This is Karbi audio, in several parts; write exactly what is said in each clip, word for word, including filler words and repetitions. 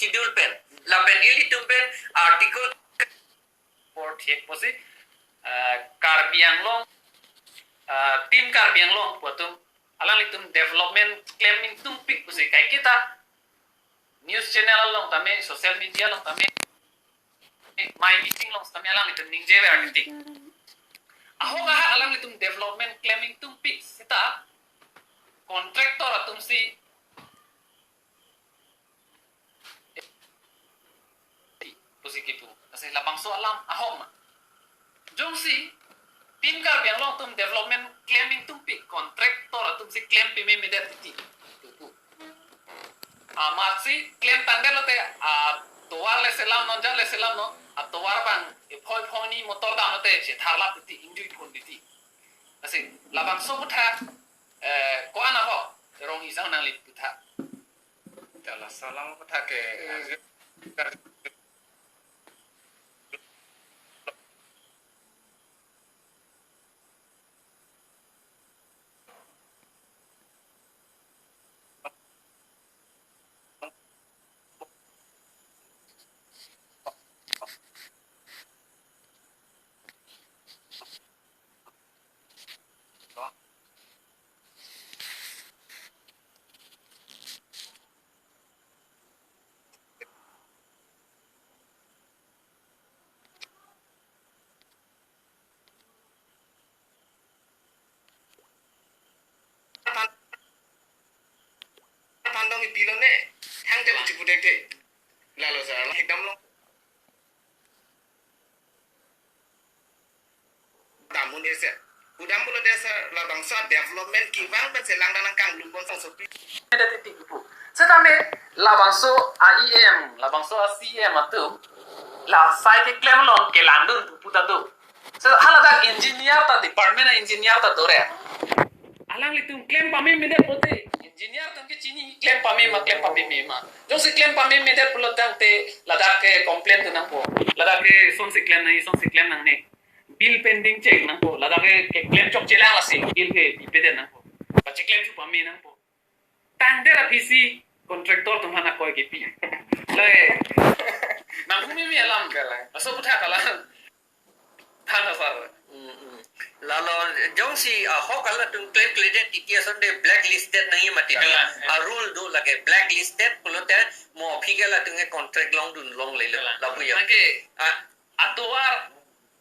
Schedule pen, lapen ilitum pen article four thek pusi, ah, Karbi Anglong, ah, Team Karbi Anglong pu atum alanglitum development klem ingtungpik pusi kaiketa news channel along tame, social media along tame, mai meeting along tame alanglitum ningjever titi. Ahok ahak alanglitum development klem ingtungpik seta contractor atumsi pusi kipu. Lasi labangso alam ahok ma. Jongsi Team Karbi Anglong atum development klem ingtungpik, contractor atumsi klem pememedet titi. Amatsi klem tangdet lote, ah, tovar le selam non, jat le selam non, ah, tovar abang ephoi phoni motor dam lote chetharlap titi, ingjui phun titi. Lasi labangso aputhak, eh, ko-an ahok rong isang nangli aputhak. Jala salam aputhak ke, eh, Pandong ipilo ne, thang te uji pudek te. Lalo sir, la hekdam lo. Damun ese. Udam pulo desa labangso development kevang pen selang danang kang lumbon sang sopi. Ada titik ipu. Setame labangso A E M, labangso a C E M atum, la sai keklem along kelangdun pupu ta do. So, haladak engineer ta, department a engineer ta dore. Alanglitum klem pamemedet pulote, engineer atum ke chini klem pame ma, klem pameme ma. Jongsi klem pamemedet pulo tangte ladak ke complain tu nangpo. Ladak ke sonsi klem nang, sonsi klem nangne. Bill pending chek nangpo. Ladak ke, keklem chokchelang lasi bill ke bipedet nangpo. Pacheklem chu pame nangpo. Tangdet aphisi contractor atum aphan akoi kepi. Lai. Nang humi mi alam. Kalang. Aso aputhak alam. Than asar. Hmm, hmm. Lalo jongsi ahok halatum klemkledet titi asonte blacklisted nangji mati di. Kalang. A rule do lake blacklisted pulote mo aphi ke latum ke contract longdun longlelo. Kalang. Lapu ya. Anke ah, atovar,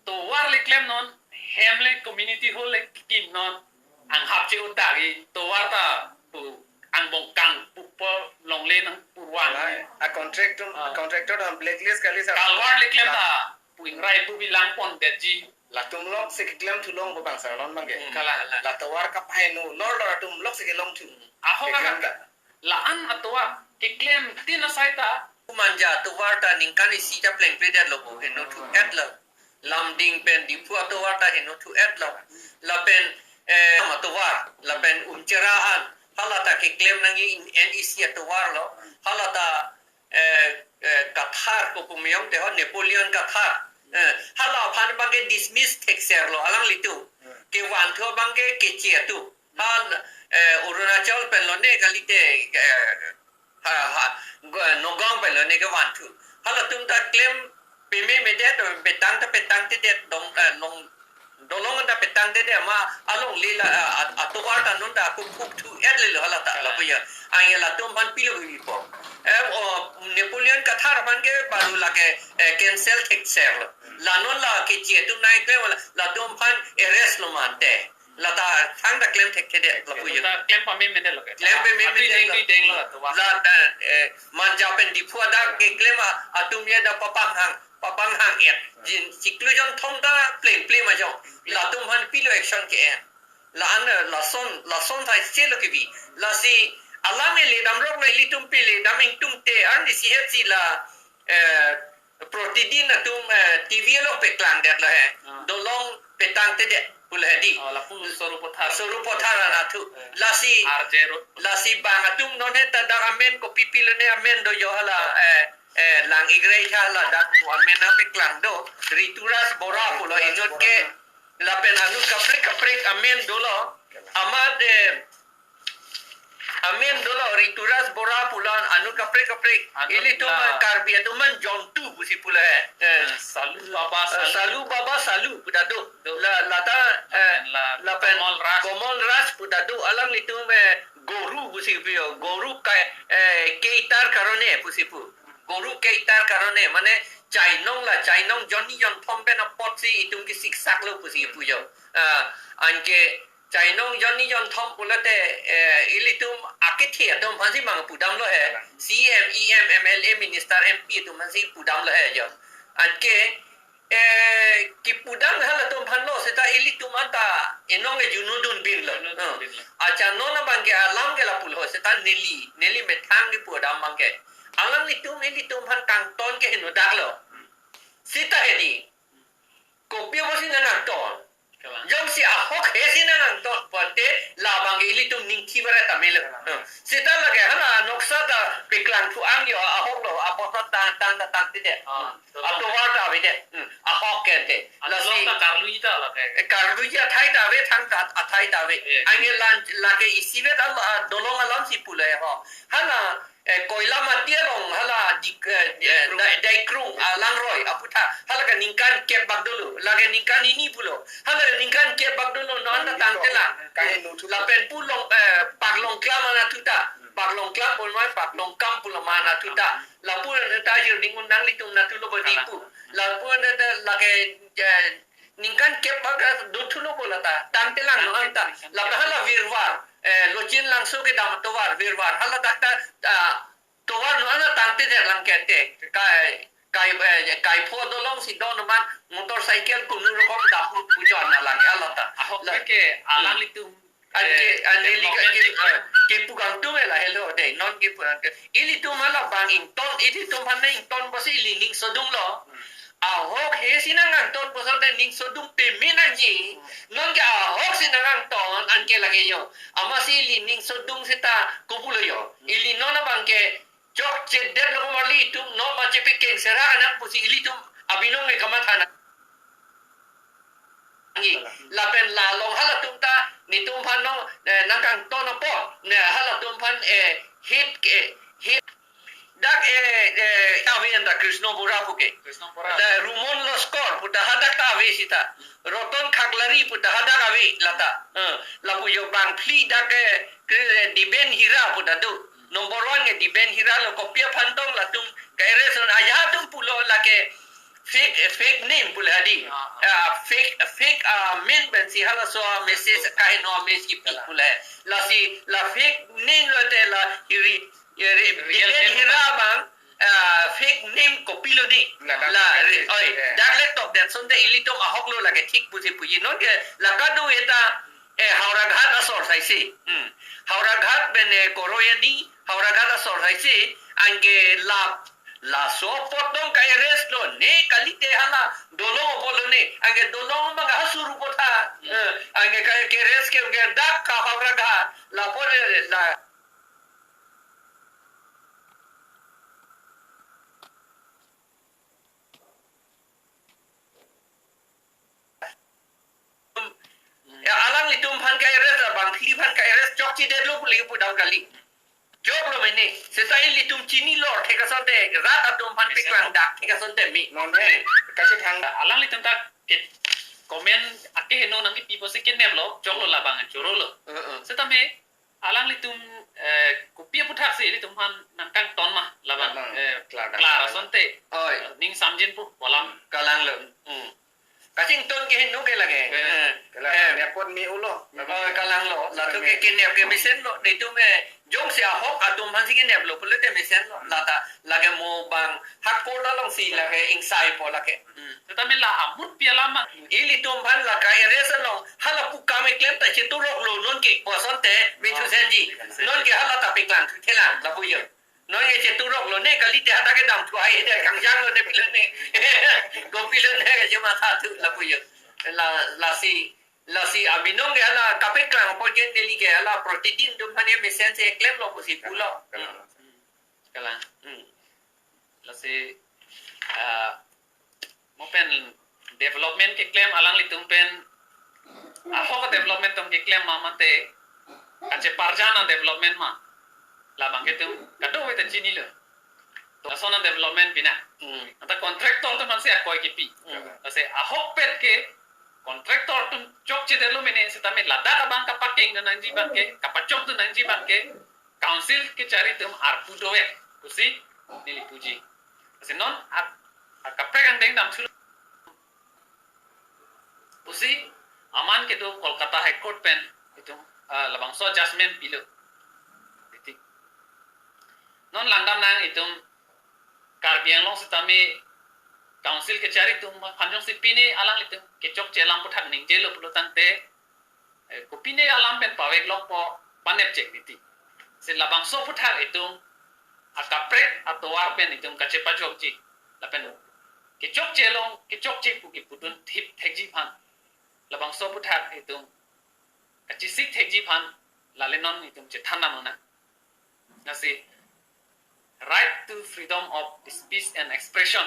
tovar le klem non, hem le community hall le kim non, anghap che-un dagi, tovar ta pu angbong kang pupo longle nang purwan. Alai, a contractor, ah, contractor dam blacklist kali sir. Culvert le klem ta, pu ingrai pu bilang pondetji. Latum loksi keklem thu long pu bang sir non bang ke. Hmm. Kalang, kalang. La tovar kaphai no, lor lor atum loksi kelong thu. Ahok keklem ahak ta. La-an atovar keklem tin asai ta. Manja atovar ta ningkan isi ta plengpledetlo bo, heno thu-etlo. Lumding pen Diphu atovar ta heno thu-etlo. Lapen, eh, atovar, lapen Umchera an, hala ta keklem nangji in N E C atovar lo. Hala ta, eh, eh, Kathar ko pumiyong te ho Napoleon Kathar. Eh, hala aphan abang ke dismiss thekserlo alanglitum. Kevanthu abang ke keche atum. Ha, eh, Arunachal pen lone kalite, eh, ha, ha, Go-, Nagaon pen lone kevanthu. Halatum ta klem pememedet, petang ta petangtedet, dong, eh, long, dolong ta petangtedet ma alongle la, eh, at-, atovar ta non ta kuphuk thu-etlelo hala ta lapu ya. Anke latum aphan pilo ipo. Eh, o, Napoleon Kathar aphan ke baru lake, eh, cancel thekserlo. La non la keche atum nai klem la, latum aphan arrest lo mante. Lata thangta klem thekthedet lapu ya. Lata klem pamemedet lo ke. Klem pamemedet. Atui deng lo. Atui deng lo atovar. Lata, eh, Manja pen Diphu adak keklem a, atum ya da papanghang, papanghang et. Jin chiklo jon thom ta plengple ma jong. Latum aphan pilo action ke-en. La-an, eh, lason, lason thai selo kebi. Lasi alam ele damrok lo ilitum pele dam ingtungte arni sihet si la, eh, protidin atum, eh, T V along peklangdetlo he. Ah. Dolong petangtedet pulo he di. Oh, lapu Sarupathar. Sarupathar anatthu. Eh. Lasi, R J Road. Lasi bang atum non he ta dak amen kopi pilone amen do yo hala, eh, eh, Lang Ingreitha hala dak amen nangpeklang do. Rituraj Bora pulo inut ke lapen anut kaprek kaprek amen dolo. Amat, eh, amen dolo Rituraj Bora pulo Anut kaprek kaprek. Anut ilitum la Karbi atum man jontu pusi pulo he. Eh. Salu Baba, eh, Salu. Salu Baba Salu pu ta do. Do. La, lata, eh, Lapen la lapen Komol Raj. Komol Raj pu ta do. Alanglitum, eh, goru pusi pu yo. Goru kai, eh, keitar karone pusi pu. Goru keitar karone, mane chainong la, chainong jonni jonthom pen apotsi itum kesiksak lo pusi pu yo. Ah, anke chainong jonni jonthom pulote, eh, ilitum akethe atum aphansi mang pudamlo he. Kalang. C M, E M, M L A, minister, M P atum aphansi pudamlo he yo. Anke, eh, kipudam halatum aphan lo seta ilitum anta enong e junudun binlo. Junudun Hmm. binlo. Accha non abangke alam ke lapulo seta neli, neli methang kipudam abangke. Alanglitum ilitum aphan kangton ke henodak lo. Seta hedi. Kopi apotsi nangkangton. Kalang. Jongsi ahok hesi nangkangton pulote labangke ilitum ning thi barai tame lo. Kalang. Hmm. Seta lake hala noksa ta paklang thu-ang yo ahok lo, apot ta tang tang ta tangtedet. Ah, Hmm. Atovar ta avedet. Hmm. Ahok ke te. Along Lasi ta karlu ta lake. Eh, karlu athai ta ave, thang ta athai ta ave. Eh. Anke lan lake isivet al-, ah, dolong alamsi pulo ho. Hala, eh, Koilamati along hala dik, eh, eh, Daikrung. Dai-, Daikrung, ah, Langroi aputhak. Hala ke ningkan kep bak dolo. Lake ningkan hini pulo. Hala ke ningkan kep bak dolo. Non ta tangtelang. Kahe nu thu. Lapen pu Long, eh, Paklongklam anatthu ta. Hmm. Paklongklam pulmai, Paklongkam puloma anatthu ta. Lapu ta jir dingun nanglitum nathu lo bodi pu. Lapu ta lake, eh, ningkan kep bak dothulo pulo ta. Tangtelang no anta. Lapen hala virvar. Eh, Lochin Langso kedam tovar virvar. Hala dak ta, ah, tovar no ana tangtedet lang kente. Kai, kai, eh, kai pho dolongsi do no man motorcycle kunu rokom dam pu jon na lang hala ta. Ahok La- ke Hmm. alanglitum Anke, eh, ane lika development ke, dikon. Ke pukangtum e la helo de, non ke pukangtum. Ilitum hala bang ington, ilitum aphan ington pusi ili ning sodung lo. Hmm. Ahok hesi nangkangton pusi te ning sodung peme nangji. Hmm. Non ke ahok si nangkangton, anke lake yo. Amatsi ili ning sodung seta kopulo yo. Hmm. Ili non abangke chokchedet lo komarli itum, non ma chepi keng sera anang pusi ilitum abinong ke kamatha nang. Ngi, lapen la along halatum ta, netum aphan no, eh, nangkangton apot, ne halatum aphan, eh, hit ke, hit. Dak, eh, eh, ave anta Krishna Bora pu ke. Krishna Bora. Da Rumon Loskor pu ta hadak ta ave seta. Roton Khaklari pu ta hadak ave lata. Eh, lapu yo bang phli dak, eh, Kri-, eh, Diben Hira pu ta do. Number one ke Diben Hira lo, kopi aphan tong latum ka-arrest on, aja atum pulo lake fake, eh, fake name pulo hadi. Ah, ah. Ah, fake, fake, ah, min pensi halaso a message kaheno a message kipi pulo. Lasi la fake name lote la hiri, eh, re-, Real Diben name Hira abang, ah, fake name kopilo di. La, la, la, re-, eh, oi, eh. Dak le top den sonte ilitum ahok lo lake thik pusi puji. Non ke la kado eta, eh, Howraghat asor saisi. Hmm. Howraghat pen, eh, Koroyani, Howraghat asor saisi, anke la, laso apot tong ka-arrest lo, ne kalite hala dolong apot lo ne, anke dolong abang ha suru apot ha. Hmm. Eh, anke ka, ka-arrest ke, ke dak ka Howraghat, la apot, eh, la Ya, alanglitum aphan ka-arrest, bang phli aphan ka-arrest chokchedetlo pu li pudam kali. Choklo mene, seta ilitum chinilo, thek asonte, rat atum aphan mesen peklang lo. Dak, thek asonte me. Non he, kachethang. Alanglitum ta ke comment akeheno nangkipi pusi keneplo, choklo labang chorolo. Uh-uh. Seta me, alanglitum, eh, kopi aputhaksi ilitum aphan nangkangton ma labang, labang, eh, klar, klar klar. Asonte. Oi. Ning samjin pu, bolam. Kalanglo. Hmm. Kachington keheno ke lake. Eh, eh, kalang, eh. Nepot me ulo. Oh, kalanglo. Latum ke kenep ke mesenlo. Netum, eh, jongsi ahok atum aphansi keneplo pulote mesenlo. Lata, lake mo bang hak court alongsi lake ingsapo lake. Hmm. Tetapi la amut pi alam ma. Ilitum aphan la ka-arrest along, hala pu kam keklem ta cheturoklo non ke pu asonte, me thu senji. Non ke hala ta peklang thelang, lapu yo. Non ke cheturoklo ne, kalite hadak kedam thu ai de kangjanglo ne pilo ne. Kopilo ne kachematha thu, lapu yo. La, lasi, lasi abinong ke hala kapeklang apot ke neli ke hala protidin atum aphan mesen si klemlo pusi pulo. Kalang. Hmm. Lasi, ah, mo pen development keklem alanglitum pen, ahok development atum keklem ma mate, kacheparjan a-development ma. Labang ke itum kadokave ta chinilo. To lason development pina. Hmm. Anta contractor atum aphansi akoi kipi. Hmm. Lasi ahokpet ke contractor atum chokchedetlo mene sitame ladak abang kapakeng nangji abang ke, kapachok nangji abang ke, council kechari atum arpu dovek pusi neli puji. Lasi non ak-, akaprek angdeng damthulo pusi aman kedo Kolkata High Court pen itum, ah, labangso judgment pilo. Iti. Non langdamnang itum Karbi Anglong sitame council kechari atum aphan jongsi pine alanglitum kechokche alam aputhak ningjelo pulo tangte, eh, kopine alam pen paveklokpo panepchek titi. Si labangso aputhak itum akaprek atovar pen itum kachepajokji. Lapen kechokche along kechokche pu kipudun thip thekji aphan, labangso aputhak itum kachesik thekji aphan lale non itum chethan nang nang. Lasi right to freedom of speech and expression,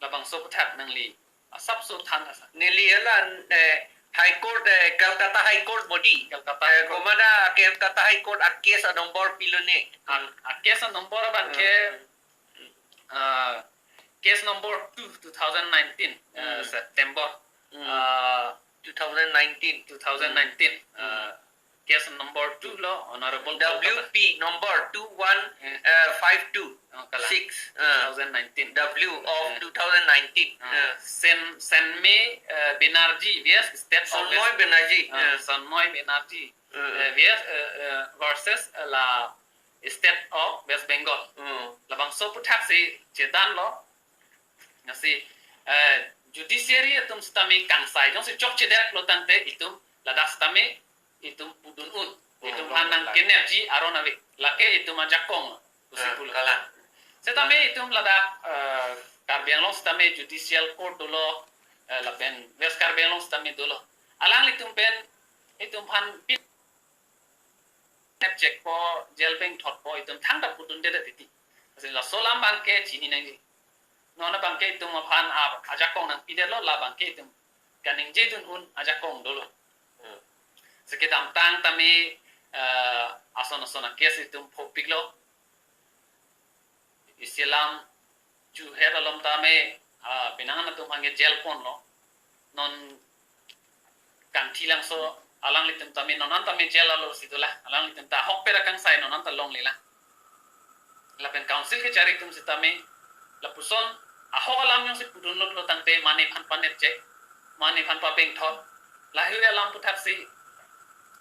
labangso aputhak nangli asapso than asa. Neli hala, eh, High Court, eh, Calcutta High Court bodi. Calcutta Eh, High Court. Komana Calcutta High Court a case a number pilone. A, a case a number abang ke, Hmm. ah, case number two, two thousand nineteen, eh, Hmm. September. Hmm. Ah, two thousand nineteen. Two thousand nineteen. Hmm. Ah, case number two lo, Honorable W P number two one, Eh. eh, five two Oh, kalang. six, ah. Two thousand nineteen. W of Eh. two thousand nineteen. Ah, Eh. Sen-, Senmay, eh, Banerjee, V S State of Sonmoy West, Banerjee. ah, Eh. Sonmoy Banerjee. Eh. Eh, V S, eh, eh, versus, eh, la State of West Bengal. Hmm. Labangso aputhak si chedanlo. Lasi, eh, judiciary atum sitame kangsai jongsi chokchedetlo tangte itum ladak sitame itum pudun un. Hmm, Itum pudun un aphan nang la. kenepji aron ave. Lake itum ajakong pusi Hmm, pulo. kalang. Sitame itum ladak, eh, Karbi Anglong sitame judicial court dolo, eh, lapen West Karbi Anglong sitame dolo. Alanglitum pen itum aphan pin nepchekpo, jail bengthotpo, itum thangta pudundedet titi. Lasi laso alam abang ke chini nangji. Non abang ke itum aphan a-, ajakong nangpidetlo, labang ke itum kaningjedun un ajakong dolo. Hmm. Si kedamtang tame, eh, ason ason a case itum phopiklo. Isi alam chuhet alom tame, ah, penang an atum aphan ke jail ponlo. Non Kangthilangso alanglitum tame non an tame jail alo si dolang. Alanglitum ta ahokpet akangsai non an ta longlelang. Lapen council kechari atum sitame lapuson ahok alam jongsi pudunlo pulo tangte mane aphan panepchek, mane aphan pabengthot. Lahei alam aputhak si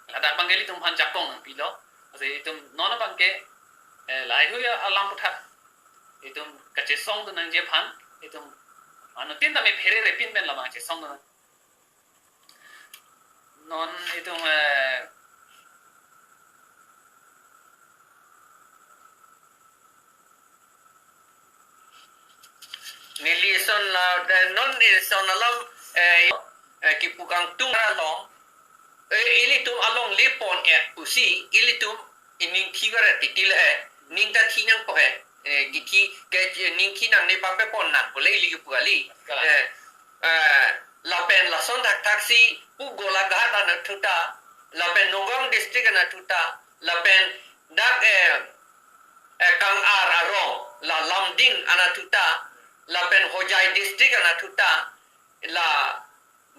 ladak abang ke ilitum aphan jakong nangpilo. Lasi itum non abang ke, eh, lahei alam aputhak itum kachesongdun nangji aphan itum anuttin tame pherere pin pen labang chesongdun nang. Non itum, eh, neli son la, eh, non neli son alam, eh, eh, kipu kangtung along, eh, ilitum alongle pon-et pusi, ilitum ining thi kare titil he, ning ta thi nangpo he, eh, kithi, ke, ning thi nangne pape pon nang, pule ili kipu kali. Kalang. Eh, eh, lapen lason thakthak si pu Golaghat anatthu ta, lapen Nagaon district anatthu ta, lapen dak, eh, eh, Kangar arong, la Lumding anatthu ta, lapen Hojai district anatthu ta, la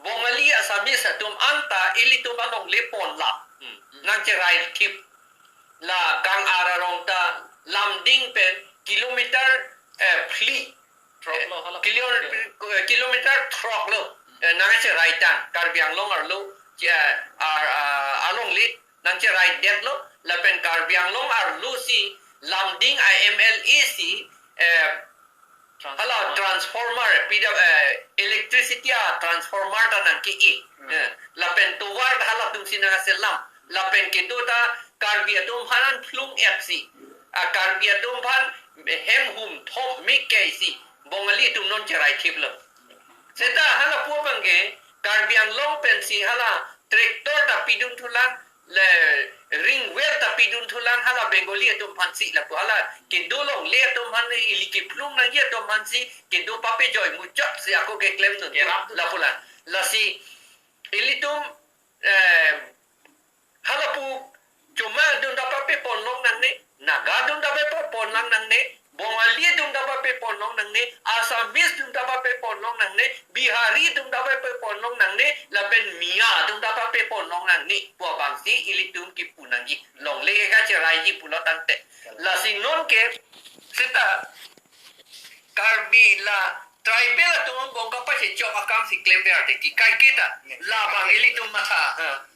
Bongali Assamese atum anta ilitum alongle pon la. Hmm. Nangcherai thip. La Kangar arong ta Lumding pen kilometer, eh, phli. Throk lo, hala. Kilo-, eh, kilometer throk lo. Eh, nangcherai tang. Karbi Anglong arlo, eh, ar-, ah, alongle nangcheraidetlo. Lapen Karbi Anglong arlo si Lumding a M L A si, eh, Transformer. Hala transformer, P W, eh, electricity a transformer ta nangke-e. Hmm. Eh, lapen tovar halatum si nangselam. Lapen kedo ta Karbi atum aphan an phlung-et si. A Karbi atum aphan hem hum thom mik ke si. Bongali atum non cherai thiplo. Seta hala pu abang ke Karbi Anglong pensi hala tractor ta pidun thulang, le ring well ta pidun thulang hala Bengali atum aphansi lapu hala kedo longle atum aphan ili kephlung nangji atum aphansi kedo papejoi muchot si ako keklemdun Kerap tu. Lapu la. Lasi ilitum, eh, halapu chuma dun ta pape pon long nangne, Naga atum ta pape ponlang nangne, Bongali atum ta pape ponlong nangne, Assamese atum ta pape ponlong nangne, Bihari atum ta pape ponlong nangne, lapen Miya atum ta pape ponlong nangne pu abangsi ilitum kipu nangji. Longle ke kacheraiji pulo tangte. Lasi non ke seta Karbi la tribal atum angbong kapachechok akam si klemver titi. Kaike ta labang ilitum matha, ha.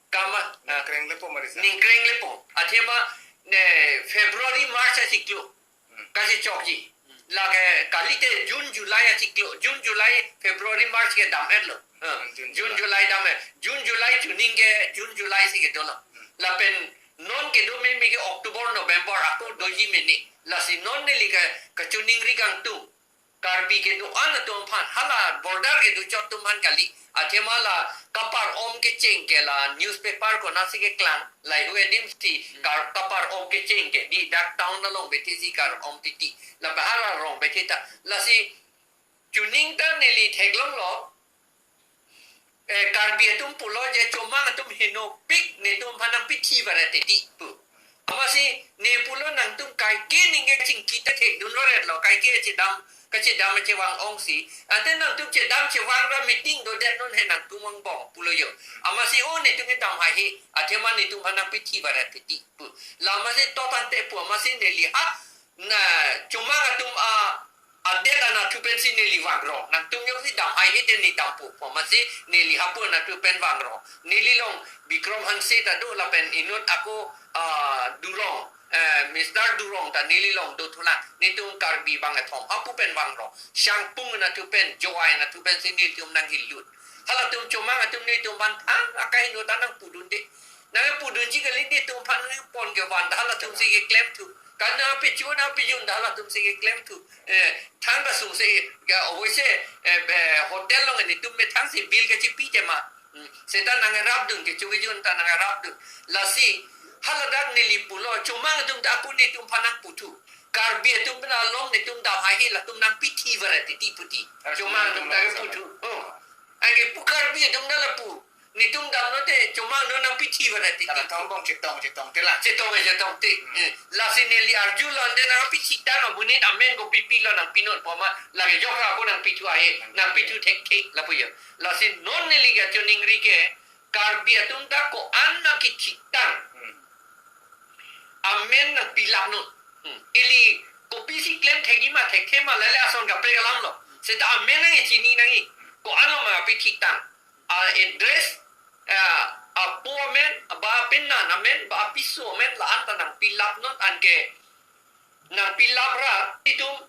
Kama, ha. Ningkreng lepo mari sa. Ningkreng lepo. Athema ne February, March achiklo. Hmm. Kachechokji. Lake kalite June, July achiklo. June, July, February, March ke dam-etlo. Ha. Hmm, June, June, July. July dam-et. June, July chuning ke June, July si kedolo. Hmm. Lapen non kedo meme ke October, November ako doji mene. Lasi non neli ke kachiningri kangtung. Karbi kedo-an atum aphan, hala border kedo chot atum aphan kali. Athema la kapar-om kecheng ke la newspaper konatsi keklang, lahei adim si kar-, kapar-om kecheng ke, di dak town along bethe si kar-om titi. Lapen hala rong bethe ta. Lasi chuning ta neli theklonglo, eh, Karbi atum pulo je Chomang atum henopik, netum aphan nangpithi varet titi pu. Amatsi ne pulo nangtum kaike ningke chingki ta thekdun varetlo, kaike chedam, kachedam chevang-ongsi. Ante nangtum chedam chevang ra meeting dodet non he nangtum angbong pulo jo. Amatsi o netum kedam haihe, athema netum aphan nangpithi varet titi pu. La amatsi to tangte pu amatsi neli ha na Chomang atum a, adet anatthu pensi neli vangrong. Nangtum jongsi dam haihe te ne dampo pu amatsi neli hapu anatthu pen vangrong. Neli along Bikram Hanse ta do lapen inut ako, ah, Durong, eh, Mister Durong ta neli along do thulang. Netum Karbi bangkethom hapu pen vangrong. Shangpung anatthu pen, Jowai anatthu pensi nelitum nanghilut. Halatum Chomang atum netum aphan thang akai inut ta nangpudunde. Nangpudunji kali, netum aphan nangpon kevan ta halatum si keklemthu. Kan nangpechun nangpejun ta halatum si keklemthu. Eh, thang kasungse, ke ovoise, eh, be, hotel along netum methang si bill kachipi tema. Hmm. Seta nangrapdun, kecho kejun ta nangrapdun. Lasi haladak neli pulo, Chomang atum ta ako netum aphan nangputhu. Karbi atum pen along netum dam haihe, latum nangpithi varet titi puti. Chomang atum ta puthu. Oh. Anke pu Karbi atum ta lapu. Netum damlote Chomang non nangpithi varet titi. Kala thongbong chetong chetong te la. Chetong chetong te. Hmm. Eh, lasi neli arjulo, ante nangpithi tang amonit amen kopi pilo nangpinon pu amat, lake jokra ako nangpithu haihe, nangpithu thekthe lapu jo. Lasi non neli kachiningri ke Karbi atum ta ko-an nangkithi tang. Hmm. Amen nangpilapnon. Hmm. Ili kopisi klem thekji ma thekthe ma lale ason kaprek alamlo. Seta amen nangchini nangji. Ko-an lo ma pithi tang. A address, ah, apo amen, ba apenan amen, ba apiso amen, la-an ta nangpilapnon, anke nangpilap ra itum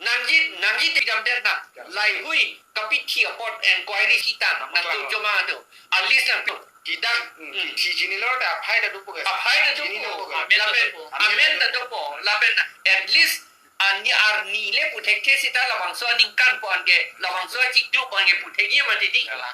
nangji, nangji te damdet na. Lahei kapithi apot enquiry si tang. Nangtum Chomang atum. At least nangtum. Tidak, hmm, pithi chinilo ta aphai ta dopo ke. Aphai ta dopo. Chinilo ke. Amen ta dopo. Amen ta dopo. Lapen at least ani arni le pu thekthe seta labangso aningkan pu anke, labangso achiklo pu anke pu thekji ma titi. Kalang.